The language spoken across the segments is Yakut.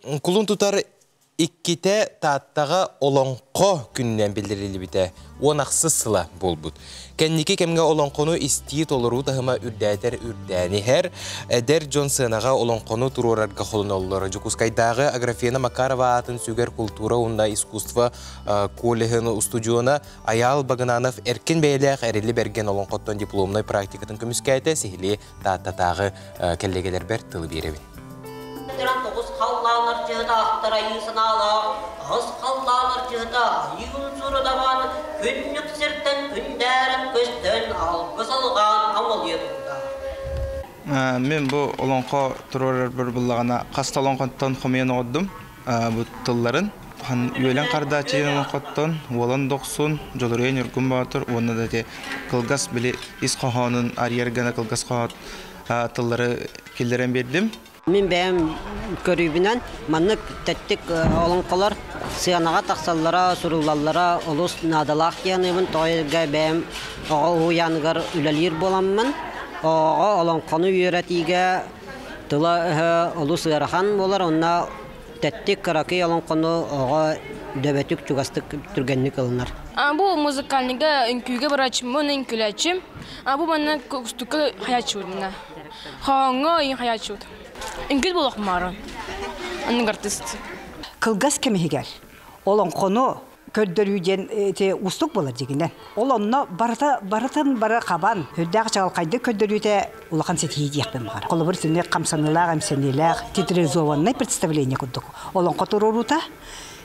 Кулун тутар иккитэ Тааттаҕа Олоҥхо күнүнэн биллэриллибитэ уон ахсыс сыла буолбут. Кэнники кэмҥэ олоҥхону истии толоруу таһыма үрдээтэр үрдээн иһэр. Эдэр дьон сыанаҕа олоҥхону туруорарга холоноллор. Дьокуускайдааҕы Аграфена Макарова аатын сүгэр култуура уонна искусство коллеһын устудьуона Айаал Багынанов эркин бэйэлээх Эрили Бэргэн олоҥхоттон дипломнай практикатын көмүскээтэ, сиһилии Тааттатааҕы кэллиэгэлэрбэр тылы биэрэбин. Тоҕус халлаан арчыһыта ахтар айыы санаалаах, аҕыс халлаан арчыһыта айыы унсуурудабаан, күннүк сиртэн күндээрэн көстөн, алгыс алҕаан амалыйа турда. Мин бу олоҥхо туруорарбар буллаҕына хас да олоҥхоттон хомуйан оҕордум бу тылларын. Үөлэн Хардааччыйын олоҥхоттон Уолан Дохсун, Дьулуруйа Ньургун Боотур уонна да ити кылгас били ис хоһоонун арыйар гына кылгас хоһоон тыллары киллэрэн биэрдим. Мин бэйэм көрүүбүнэн маннык тэттик олоҥхолор сыанаҕа тахсаллара, суруллаллара олус наадалаах диэн тоҕо бэйэм оҕо уһуйааныгар үлэлиир буоламмын, оҕоҕо олоҥхону үөрэтиигэ тыла-өһө олус ыарахан буолар, онно тэттик кыракый олоҥхону оҕо дөбөтүк чугастык түргэнник ылынар. Бу музыкальныйга үҥкүүгэ барааччыммын, үҥкүүлээччим. Бу манна кустукка хаяччыбыт. Хаҥҥа ыйын хаяччыбыт. Үҥкүүт буолуох маарын. Аннык артист. Кылгас кэмиһигэр олоҥхону көрдөрүү диэн ити уустук буолар дьигинэн. Ол онно барыта барытын бары хабан, үрдээх чаҕылхайдык көрдөрүүтэ улахан ситиһии диэхпин баҕар. Холобур, итинник хамсаныылаах, эмсэниилээх театрализованнай представление курдук олоҥхо туруоруута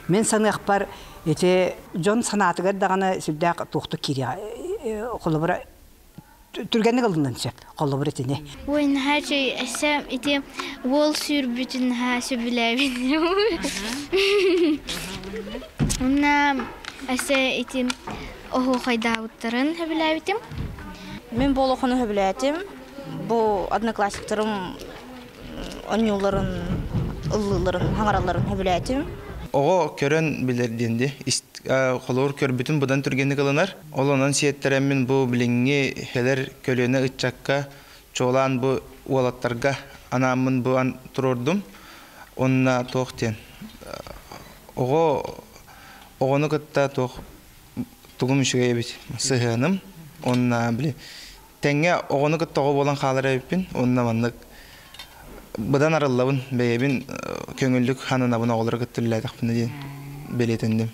мин саныахпар ити дьон санаатыгар даҕаны сүрдээх туохтук киириэҕэ. Холобура, түргэнник ылынан сөп. Холобур итини. Ой, наһаа үчүгэй. Өссө ити уол сүүрбүтүн наһаа сөбүлээбин. Уонна өссө ити оһуохайдаабыттарын сөбүлээбитим. Мин бу олохону сөбүлээтим. Бу одноклассниктарым оонньууларын, ыллыыларын, хаҥаралларын сөбүлээтим. Оҕо көрөн билэр диэн дии. Холобур көрбүтүн быдан түргэнник ылынар. Ол онон сиэттэрэммин бу билиҥҥи кэлэр көлүөнэ ыччакка, чуолаан бу уолаттарга анааммын бу туруордум. Уонна туох диэн оҕо оҕону кытта туох тугум үчүгэй эбит сыһыаным. Уонна били тэҥҥэ оҕону кытта оҕо буолан хаалар эбиппин. Уонна маннык быдан арыллабын бэйэбин көҥүллүк хананабын оҕолору кытта үлэлээтэхпинэ диэн бэлиэтэнним.